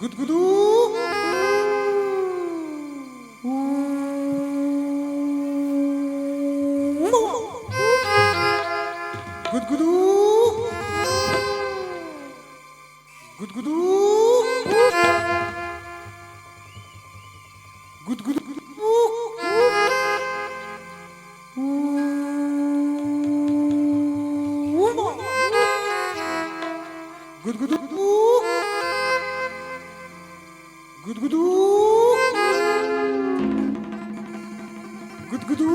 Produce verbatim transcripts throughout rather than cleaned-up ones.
गुदगुदू। गुदगुदू। गुदगुदू। गुदगुदू। गुदगुदू। गुदगुदू। गुदगुदू।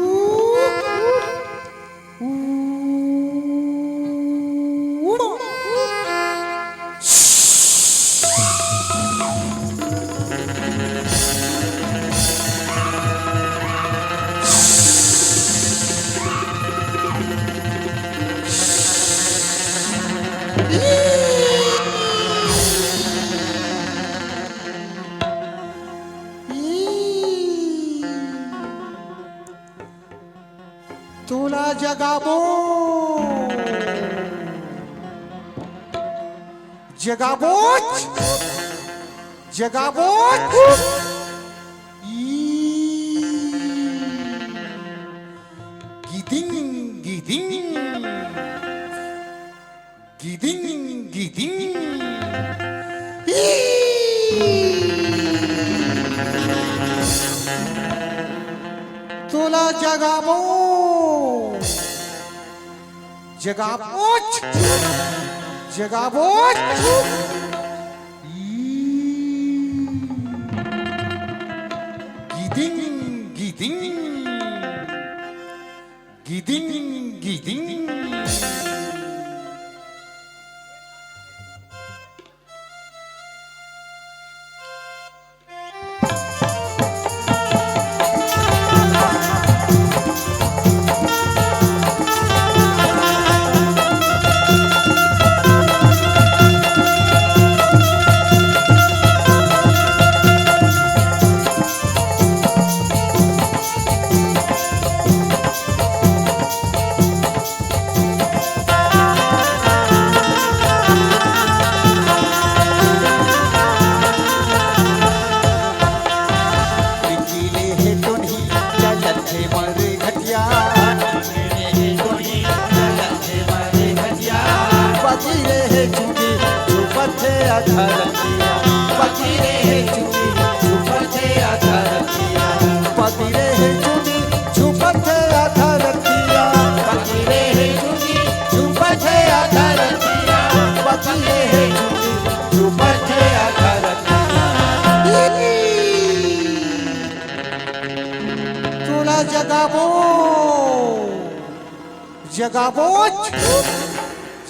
तोला जगाबो, जगाबोच, जगाबोच। ई। गिदिंग, गिदिंग। गिदिंग, गिदिंग। ई। तोला जगाबो। जगाबोच। जगाबोच। ई। गिदिंग, गिदिंग। गिदिंग, गिदिंग। निकिले हे टोनही, चलत हे मरे घटिया। पगिरे हे चुंदी, छुपत हे आधा रतिया। पगिरे हे चुंदी, छुपत हे आधा रतिया। पगिरे हे चुंदी, छुपत हे आधा रतिया। पगिरे हे चुंदी, छुपत हे आधा रतिया। पगिरे हे चुंदी, छुपत हे आधा रतिया। तोला जगाबो, जगाबोच,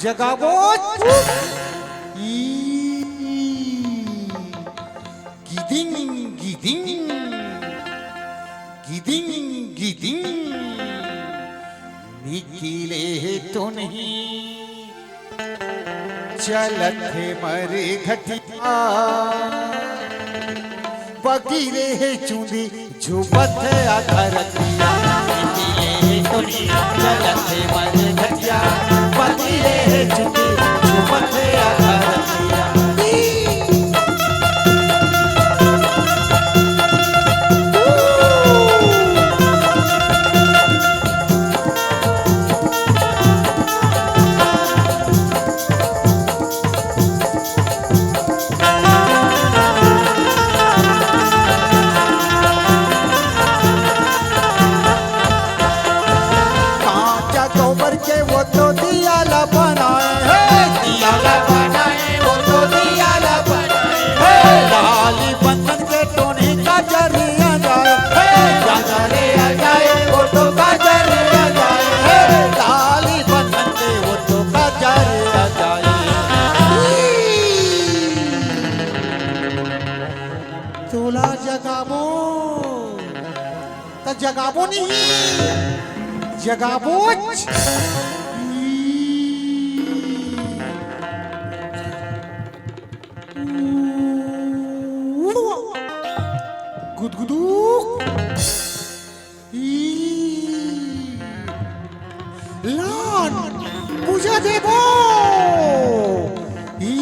जगाबोच। ई। गिदिंग, गिदिंग। गिदिंग, गिदिंग। निकिले हे टोनही। चलत हे मरे घटिया। पगिरे हे चुंदी, छुपत हे आधा रतिया। पगिरे हे टोनही, चलत हे मरे घटिया। पगिरे हे चुंदी, छुपत हे आधा रतिया। कांचा गोबर के वो तो दिया ला बनाए हे, दिया ला बनाए, वो तो दिया ला बनाए हे। लाली बंधन के टोनही काजर आ जाए हे, काजर आ जाए, वो तो काजर आ जाए हे। लाली बंधन के वो तो काजर आ जाए। तोला जगाबो, त जगाबो नहीं, जगाबोच। गुदगुदू। ई। लान पूजा देबो। ई।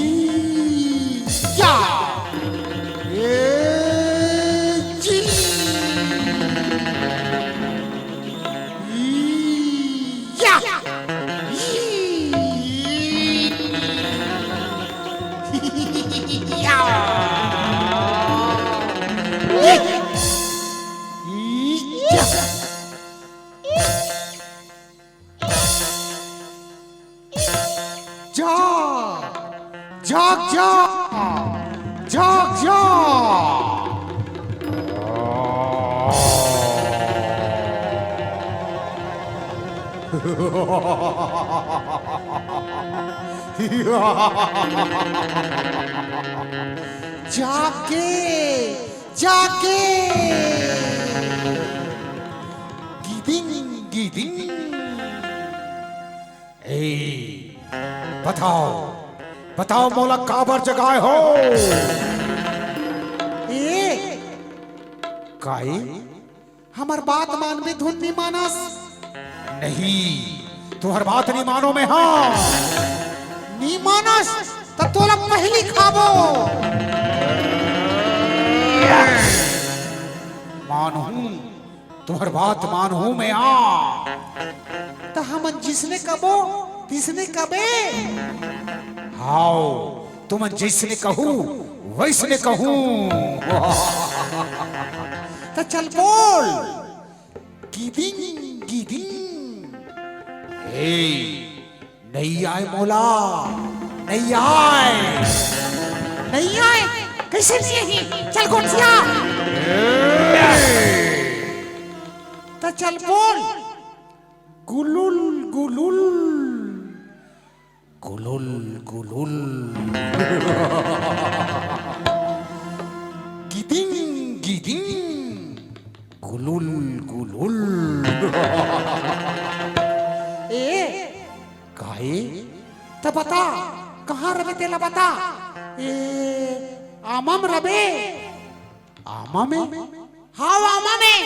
या। जाग जा, जाग जा। जाके, जाके। गिदिंग, गिदिंग। ए, बताओ, बताओ मोला काबर जगाए हो? ए, काई? हमर बात मानबे धुन नी मानस? नहीं, तुहर बात नी मानो मैं, हाँ। नी मानस, त तोला पहली खाबो। मानहूँ, तुहर बात मानहूँ मैं, हाँ। त हमन जिसने कबो, तिसने कबे। हाव, तुमन जइसने कहू, वइसने कहूँ। त चल बोल। गिदिंग, गिदिंग। हे, नइ आय मोला, नइ आय। नइ आय? कइसे नइ आही? चल गोठिया। त चल बोल। गुलुल, गुलुल। गुलुल, गुलुल। गिदिंग, गिदिंग। गुलुल, गुलुल। ए, काहे? त बता, कहाँ रबे तेला बता। ए, आमा म रबे। आमा में? हाव, आमा में।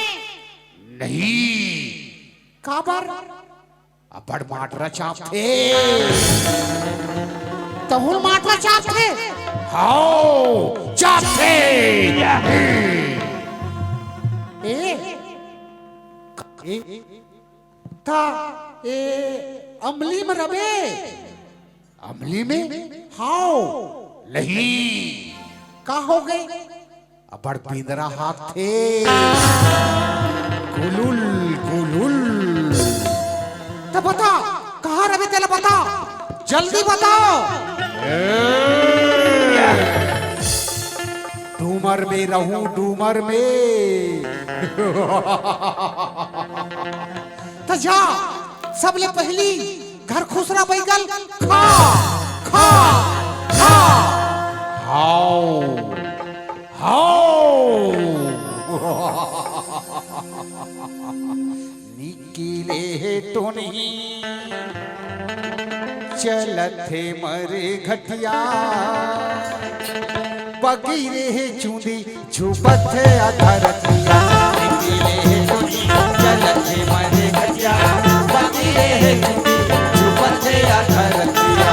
नहीं। काबर? अब्बड़ माटरा चापथे। तहूँ माटरा चापथे? हाव, चापथे। ए, ए, ता, ए, अमली म रबे? अमली में? हाव। नहीं। का होगे? अब्बड़ बिंदरा हाँकथे। गुलुल, गुलुल। त बता, कहाँ रबे तेला बता, जल्दी बता। ए! डूमर में रहूं, डूमर में। त जा, सबले पहिली घर खुसरा बइगा ल खा, खा, खा। हाव, हाव। निकिले हे टोनही, चलत हे मरे घटिया, बगिरे हे चूंदी, छुपत हे आधा रतिया, निकिले हे टोनही, चलत हे मरे घटिया, बगिरे हे चूंदी, छुपत हे आधा रतिया।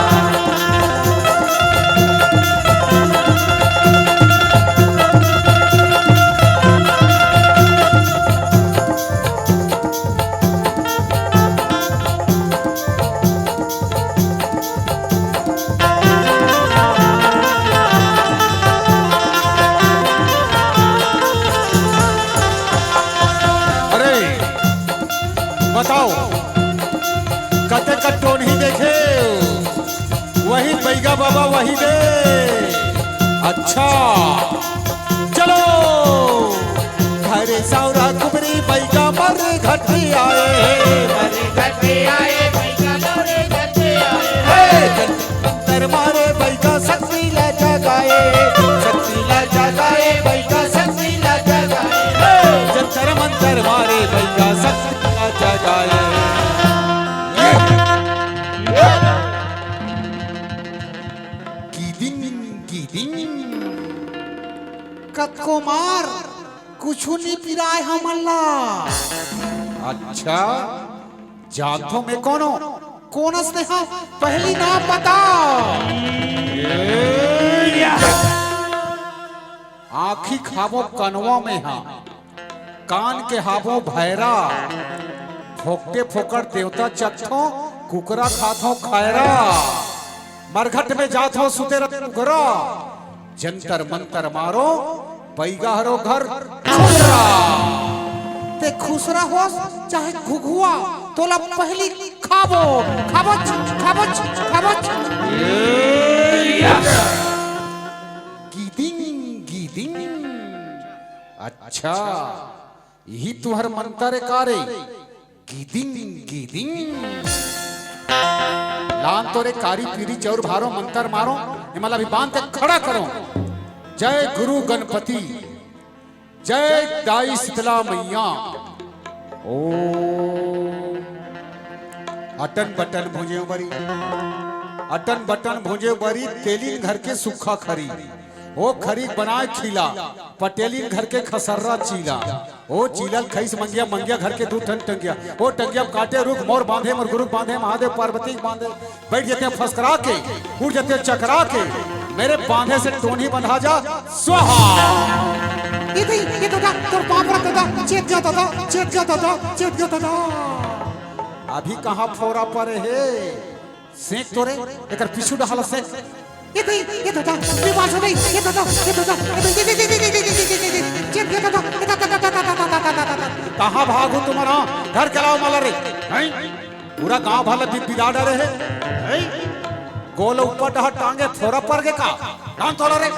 अरे, बताओ, कते कन टोनही देखे, वही बइगा बाबा वही दे। अच्छा, चलो, घरे सावरा कुबरी बइगा मरे घटी आए। मरे घटी आए, बइगा मरे घटी आए। हे, जंतर मारे बइगा शक्ति ला जगाए, शक्ति ला जगाए, बइगा शक्ति ला जगाए। हे, जंतर मंतर मारे बइगा शक्ति ला जगाए। किदिंग, किदिंग। कतको मार, कुछु नी पिराय हमन ला। अच्छा, जानथों मैं कोनो? कोन अस तेहा? पहली नाम बता। ए, या। आँखी खाबो कनवा में हा, कान के हाबो भैरा, फोकटे फोकट देवता चखथों, कुकरा खाथों खैरा। मरघट में जाथों सुते रत कुकरा, जंतर मंतर मारो, बइगा हरो घर खुसरा। ते खुसरा होस चाहे घुघुआ, तोला पहली खाबो, खाबोच, खाबोच, खाबोच। गिदिंग, गिदिंग। अच्छा, इही तुंहर मंतर ए का रे? गिदिंग, गिदिंग। लान तोरे कारी पीरी चौर भारो मंतर मारो, एमन ला अभी बांध के खड़ा करो। जय गुरु गणपति, जय दाई शीतला मैया। ओ अटन बटन भुंजे बरी, अटन बटन भुंजे बरी, तेलिन घर के सुक्खा खरी। ओ खरी बनाए खीला, पटेलिन घर के खसर्रा चीला। ओ चीला ल खइस मंगिया, मंगिया घर के दू ठन टंगिया। ओ टंगिया म काटे रुख, मोर बांधे मोर गुरु बांधे, महादेव पार्वती के बांधे। बइठ जथे फसकरा के, उठ जथे चकरा के, मेरे बांधे से टोनी बंधा जा, स्वाहा। ये दे, ये ददा, तोर पांव परत ददा, चेत गे ददा, चेत गे ददा, चेत गे ददा। अभी कहां फोरा परे हे? सेंक तो रे, एकर पीछू डहर ल सेंक। ये दे, ये ददा, ये बाजू नहीं, ये ददा, ये ददा, ये दे, ये दे, ये दे, ये ददा, ये ददा, ये ददा। कहां भागहू तुमन, हां? धर के लाव मला रे। हैं? पूरा गांव भर ल बिदबिदा डरे हे। हैं? गोल ऊपर डहर टांगे, फोरा पर गे का? टांग तोला रे।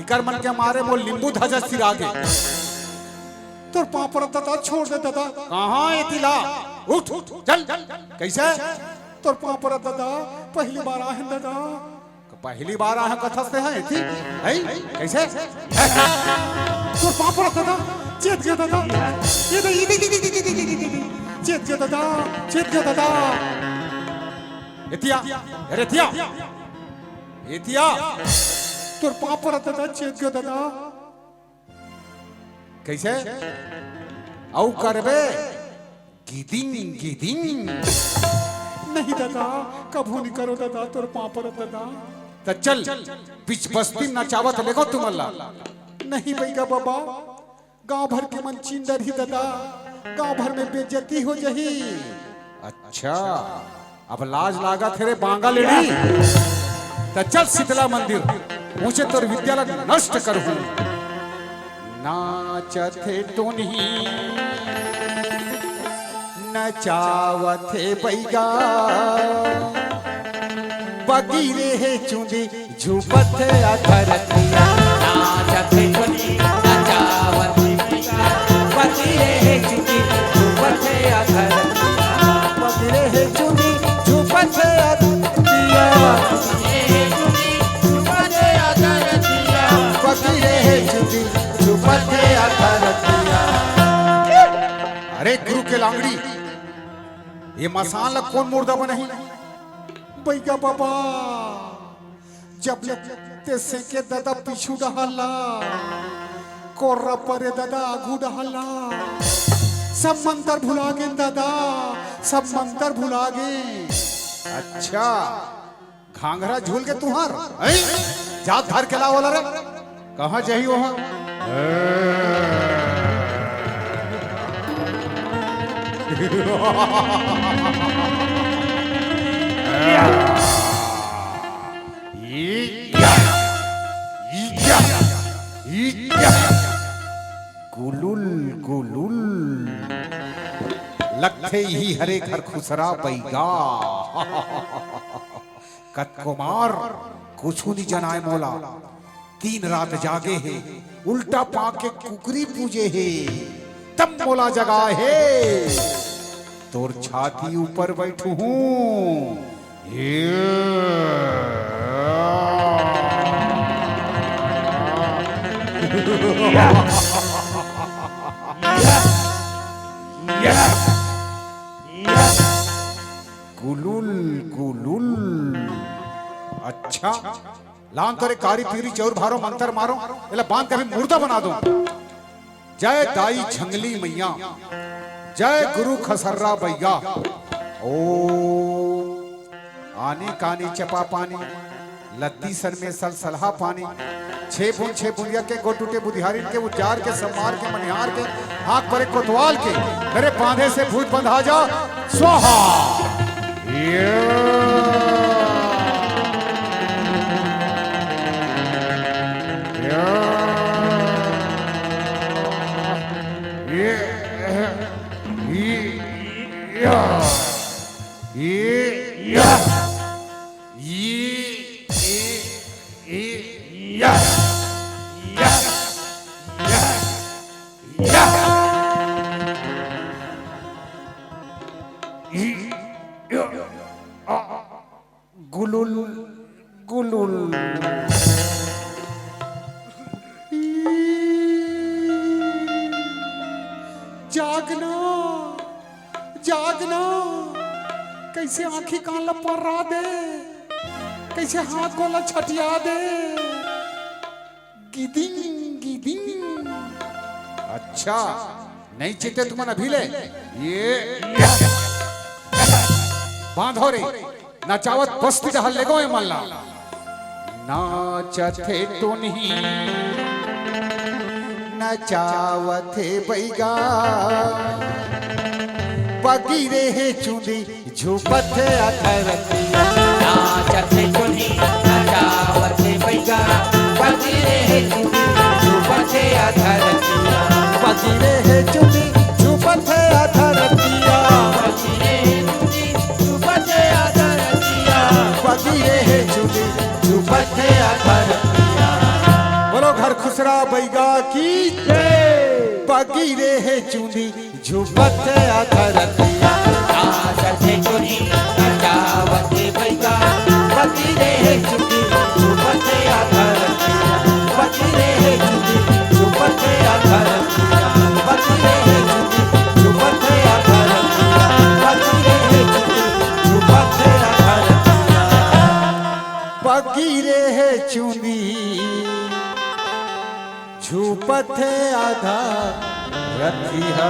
इकर मन के मारे मोर लिंबू धजा सिरा गे। तोर पांव परत ददा, छोड़ दे ददा। कहां ए तिला? उठ, चल। कइसे? तोर पांव परत ददा, पहिली बार आए हन ददा। पहिली बार आए हन कथस ते, हैं एती? हैं? कइसे? तोर पांव परत ददा, चेत गे ददा। ये दे, ये दे, ये दे, ये दे, ये दे, ये दे, ये दे। चेत गे ददा, चेत गे ददा। एती आ, अरे एती आ। एती आ। तोर पांव परत ददा, चेत गे ददा। कइसे? अउ करबे? गिदिंग, गिदिंग। नहीं ददा, कभू नइ करों ददा, तोर पांव परत ददा। त चल, बीच बस्ती नचावत लेगों तुमन ला। नहीं बइगा बबा, गांव भर के मन चिन डरही ददा, गांव भर में बेइज्जती हो जही। अच्छा, अब लाज लागत हे रे बांगा लेड़ी। त चल शीतला मंदिर, उहें तोर विद्या ला नष्ट करहूं। नाचत हे टोनही, नचावत हे बइगा, पगिरे हे चुंदी, झूपत हे अधरतिया। नाचत हे टोनही, नचावत हे बइगा, पगिरे हे चुंदी, झूपत हे अधरतिया। पगिरे हे चुंदी, झूपत हे अधरतिया। पगिरे हे चुंदी, झूपत हे अधरतिया। अरे गुरु के लांगड़ी, ये मसान ला कोन मुर्दा बनाही? बइगा बबा, जब ले ते सेंके ददा पीछू डहर ला, कोर्रा परे ददा आगू डहर ला, सब मंतर भुला गेन ददा, सब मंतर भुला गेन। अच्छा, घांघरा झूल के तुंहर, हैं? जात धर के लाव ओला रे। कहां जही ओहा? गुलुल, गुलुल। लगथे इही हरे घर खुसरा बइगा। कतको मार, कुछु नि जनाय मोला। तीन रात जागे हे, उल्टा पांव के कुकरी पूजे हे, तब मोला जगाय हे। तोर छाती ऊपर बइठहूं। ये। गुलुल, गुलुल। अच्छा, लान तोरे कारी पीरी चौर भारो मंतर मारो, एला बांध के अभी मुर्दा बना दो। जय दाई झंगली मैया, जय गुरु खसर्रा बइगा। ओ आनी कानी चपा पानी, लत्ती सन में सलसलहा पानी, छे बूंद छे बूंदिया के, गोड़ टूटे बुधियारिन के, उजार के, सम्मार के, मनिहार के, हाथ परे कोतवाल के, मेरे बांधे से भूत बंधा जा, स्वाहा। ये, ये, ये, ये, ये, ये, ये, जागना, जागना, कइसे आँखी कान ला पर्रा दे, कइसे हाथ गोड़ ला छटिया दे। गिदिंग, गिदिंग। अच्छा, नइ चेते तुमन अभी ले। ये बांधो रे, नचावत बस्ती डहर लेगो ए मन ला। नाचत हे टुनही, नचावत हे बैगा, पगिरे हे चुंदी, झुपत हे आधा रतिया। नाचत हे टुनही, नचावत हे बैगा, पगिरे हे चुंदी, झुपत हे आधा रतिया। पगिरे हे चुंदी, झुपत हे आधा रतिया। पगिरे हे चुंदी, झुपत हे आधा रतिया। पगिरे हे चुंदी, झुपत हे आधा रतिया। बोलो घर खुसरा बैगा की जय। पगिरे हे चुंदी, झुपत हे आधा रतिया। नाचत हे टुनही, नचावत हे बैगा, पगिरे हे चुंदी, झुपत हे आधा रतिया। पगिरे हे चुंदी, झुपत हे आधा रतिया। पगिरे हे चुंदी, झुपत हे आधा रतिया। पगिरे हे चुंदी, झुपत हे आधा रतिया। पगिरे हे चुंदी, झुपत हे आधा रतिया।